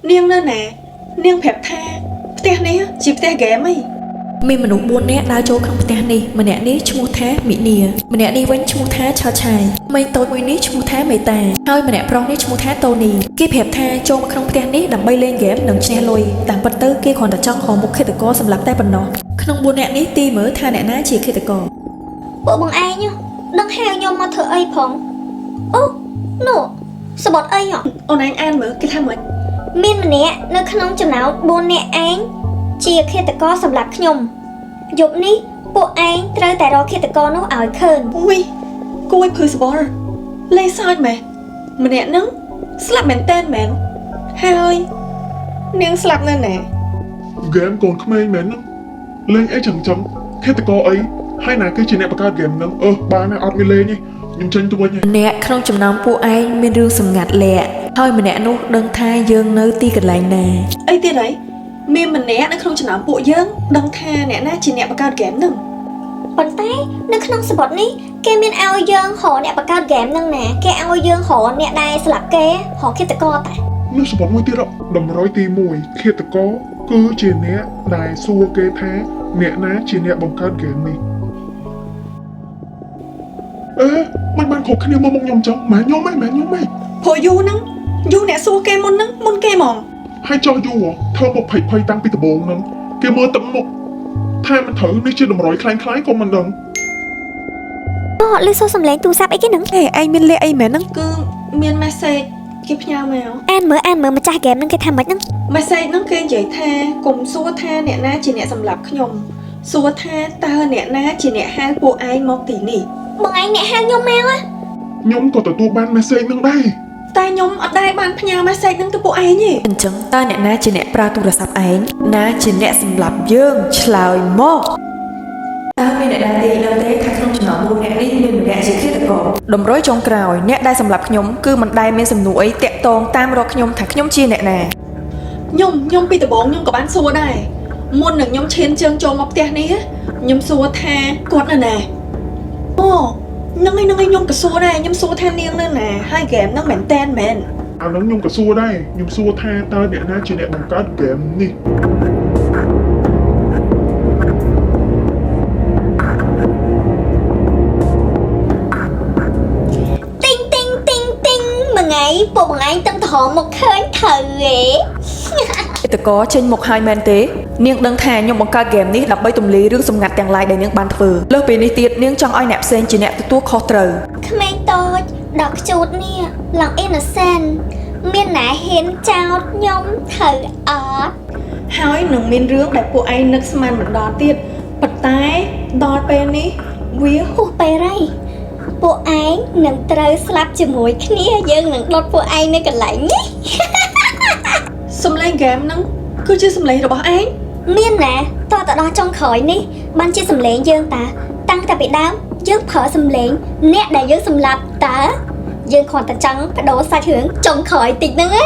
នាងនៅណានាងប្រាប់ថាផ្ទះនេះជាផ្ទះហ្គេមអី មានមនុស្ស4នាក់ដើរចូលក្នុងផ្ទះនេះម្នាក់នេះឈ្មោះថាមីនីម្នាក់នេះវិញឈ្មោះថាឆាឆាយក្មេងតូចមួយនេះឈ្មោះថាមេតាហើយម្នាក់ប្រុសនេះឈ្មោះថាតូនីគេប្រាប់ថាចូលមកក្នុងផ្ទះនេះដើម្បីលេងហ្គេមនិងឈ្នះលុយតាមពិតទៅគេគ្រាន់តែចង់រកមុខឃាតករសម្លាប់តែប៉ុណ្ណោះក្នុង4នាក់នេះទីមើលថាអ្នកណាជាឃាតករ ពួកបងឯងហ៎ដឹងហៅខ្ញុំមកធ្វើអីផងអូនោះសបត់អីហ៎ អូនឯងអានមើលគេថាម៉េច មានម្នាក់នៅក្នុងចំណោម4នាក់ឯងជាឃាតករសម្រាប់ខ្ញុំយប់នេះពួកឯងត្រូវតែរកឃាតករនោះឲ្យឃើញ អូយគួយភឺសបល់លេងសើចម៉េះម្នាក់ហ្នឹងស្លាប់មែនតើមែនហើយនាងស្លាប់នៅណា ហ្គេមកូនក្មេងមែនហ្នឹងលេងអីចឹងចឹងឃាតករអីហើយណាគេជាអ្នកបង្កើតហ្គេមហ្នឹងអឺបានណាអត់មានលេងទេខ្ញុំចេញទៅវិញហើយ ម្នាក់ក្នុងចំណោមពួកឯងមានរឿងសម្ងាត់លាក់ហើយម្នាក់នោះដឹងថាយើងនៅទីកន្លែងណា អីទៀតហីមានម្នាក់នៅក្នុងចំណោមពួកយើងដឹងថាអ្នកណាជាអ្នកបង្កើតហ្គេមហ្នឹង ប៉ុន្តែនៅក្នុងសបត់នេះគេមានឲ្យយើងរកអ្នកបង្កើតហ្គេមហ្នឹងណាគេឲ្យយើងរកអ្នកដែលស្លាប់គេរកឃាតករតា នោះសបុតមួយទៀតហ៎តម្រុយទី1ឃាតករគឺជាអ្នកដែលសួរគេថាអ្នកណាជាអ្នកបង្កើតហ្គេមនេះអេមិនបានគ្រប់គ្នាមកមុខខ្ញុំចឹងម៉ែខ្ញុំហ៎ម៉ែខ្ញុំហ៎ ព្រោះយូហ្នឹងយូអ្នកសួរគេមុនហ្នឹងមុនគេហ្មង ហើយចោះយូរហ៎ធ្វើមកភ័យភ័យតាំងពីដំបូងហ្នឹងគេមើលទឹកមុខថាមិនត្រូវនេះជាតម្រុយខ្លាំងៗក៏មិនដឹង អូលឺសូរសំឡេងទូរស័ព្ទអីគេហ្នឹង អេឯងមានលាក់អីមែនហ្នឹង គឺមាន message គេផ្ញើមក អានមើលអានមើលម្ចាស់ហ្គេមហ្នឹងគេថាម៉េចហ្នឹង message ហ្នឹងគេនិយាយថាកុំសួរថាអ្នកណាជាអ្នកសម្លាប់ខ្ញុំសួរថាតើអ្នកណាជាអ្នកហៅពួកឯងមកទីនេះ បងឯងអ្នកហៅខ្ញុំមកហ៎ ខ្ញុំក៏ទទួលបាន message ហ្នឹងដែរ តែខ្ញុំអត់ដែលបានផ្ញើ message ហ្នឹងទៅពួកឯងទេ អញ្ចឹងតើអ្នកណាជាអ្នកប្រើទូរស័ព្ទឯងណាជាអ្នកសម្លាប់យើងឆ្លើយមកតើមានអ្នកណាទេដឹងទេថាក្នុងចំណោម4អ្នកនេះមានម្នាក់ជាឃាតករតម្រុយចុងក្រោយអ្នកដែលសម្លាប់ខ្ញុំគឺមិនដែលមានសំណួរអីតាក់ទងតាមរកខ្ញុំថាខ្ញុំជាអ្នកណា ខ្ញុំពីដំបូងខ្ញុំក៏បានសួរដែរមុននឹងខ្ញុំឈានជើងចូលមកផ្ទះនេះខ្ញុំសួរថាគាត់នៅណាអូហ្នឹងឯងហ្នឹងឯងខ្ញុំក៏សួរដែរខ្ញុំសួរថានាងនៅណាហើយហ្គេមហ្នឹងមែនតែនមែន អាហ្នឹងខ្ញុំក៏សួរដែរខ្ញុំសួរថាតើអ្នកណាជាអ្នកបង្កើតហ្គេមនេះ ទីងទីងទីងទីងមួយថ្ងៃពួកបងឯងទឹមត្រហមកឃើញត្រូវឯង ឃាតករចេញមកហើយមែនទេនាងដឹងថាខ្ញុំបង្កើតហ្គេមនេះដើម្បីទម្លាយរឿងសម្ងាត់ទាំងឡាយដែលនាងបានធ្វើលើសពីនេះទៀតនាងចង់ឲ្យអ្នកផ្សេងជាអ្នកទទួលខុសត្រូវ ក្មេងតូចដល់ខ្ជូតនេះឡើង innocent មានណាហ៊ានចោតខ្ញុំត្រូវអត់ ហើយនឹងមានរឿងដែលពួកឯងនឹកស្មានមិនដល់ទៀតប៉ុន្តែដល់ពេលនេះវា ហួសពេលហើយពួកឯងនឹងត្រូវស្លាប់ជាមួយគ្នាយើងនឹងដុតពួកឯងនៅកន្លែងនេះ សំឡេងហ្គេមហ្នឹងគឺជាសំឡេងរបស់ឯង មានណាតទៅដល់ចុងក្រោយនេះបានជាសំឡេងយើងតាតាំងតែពីដើមយើងប្រើសំឡេងអ្នកដែលយើងសម្លាប់តើយើងគ្រាន់តែចង់បដូរសាច់រឿងចុងក្រោយតិចហ្នឹងណា